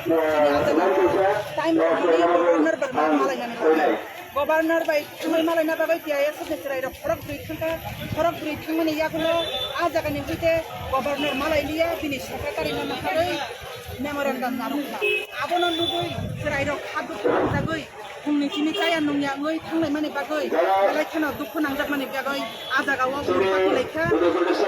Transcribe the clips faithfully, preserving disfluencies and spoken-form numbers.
Chini ajagao time rwmani governor bai malainani bagwi. Governor bai thangwi malaina bagwi T I S F ni chwrairok khorok bwrwi thangkha, khorok bwrwi thangmani yagulo a jagani hwite governor malailiya, bini secretary no naharwi memorandum narwkha. Abono nugwi chwrairok ha dukhu rwjagwi, phungni chini chaya nungya wngwi thanglaimani bagwi, belai kheno dukhu nangjakmani bagwi a jagao bumung pathi laikha.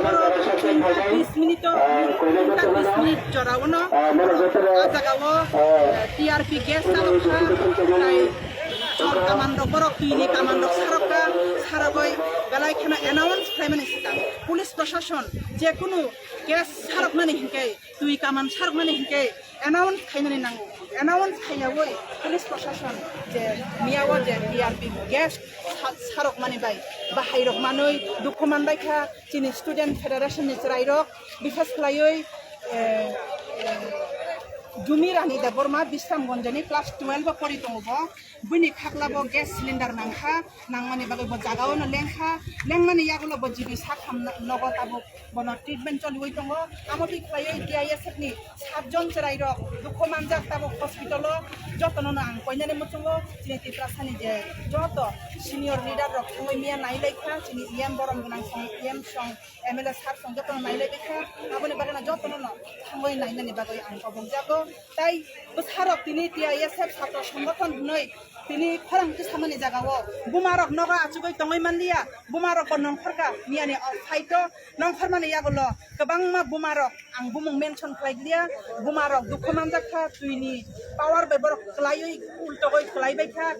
Oro tinta bis minute o, tinta bis minute jorao no a jagao, eh, T R P gas sarokha, tai jol kaman rok, borok twi ni kaman rok sarokha, sarogwi belai kheno announce khlaimani swkang police proshashon je kunu gas sarokmani hinkhe, twi kaman sarokmani hinkhe announce khainani nango. Announce khaiyawi police proshashon je miyao je T R P gas sa-, sarokmani bai bahairok manwi dukhu manbaikha chini student federation ni chwrairok, bishes khlaiwi, eh, eh, Jumi Rani Debbarma, Bisramganjni class twelve o pori tongo bo. Buini khaklabo gas cylinder nangkha, nangmani bagwi bo jagao no lengkha, lengmani yagulo bo G B sakham nogo tabuk bono treatment choliwi tongo. Amo twi khlaiwi T I S F ni satjon chwrairok dukhu manjak tabuk hospital o, jotono no ang koinani muchungo chini Tiprasani je joto senior leader rok thangwi miya nailaikha, chini E M borom gwnang song, E M song, M L A sir song jotono nailaibaikha, aboni bagwino jotono no thangwi nainani bagwi ang kobokjago. Tai bwsarok tini T I S F satro songothon hwnwi tini khorang tisamani jagao bumarok nogo achugwi tongwi manliya, bumarok bo nongkhorkha miyani o fight o nongkhormani yagulo kwbangma bumarok ang bumung mention khlai liya, bumarok dukhu manjakha, twini power bai borok kwlaiwi ultogoi kwlaibaikha,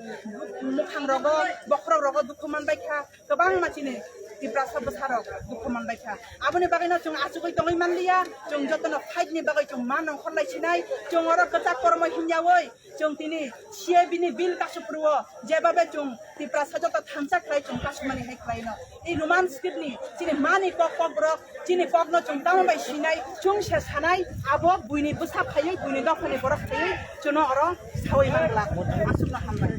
mukhang rogo bokhorok rogo dukhu manbaikha. Kwbangma chini Tiprasa bwsarok dukhu manbaikha. Aboni bagwino chwng achugwi tongwi manliya, chwng jotono fight ni bagwi chwng ma nongkhor lai sinai, chwng oro kwchak kormo hinyawi chwng tini C A B ni bill kasu phuru o jebabe chwng Tiprasa joto thansa khlai chwng kasumani hai khlaino. I Roman script ni chini mani kok kok borok chini kokno chwng tamo bai sinai, chwng se sanai, abo buini bwsa phaiwi, buini dophani borok phaiwi chwngno oro sawi manglak. Aswkno hambai.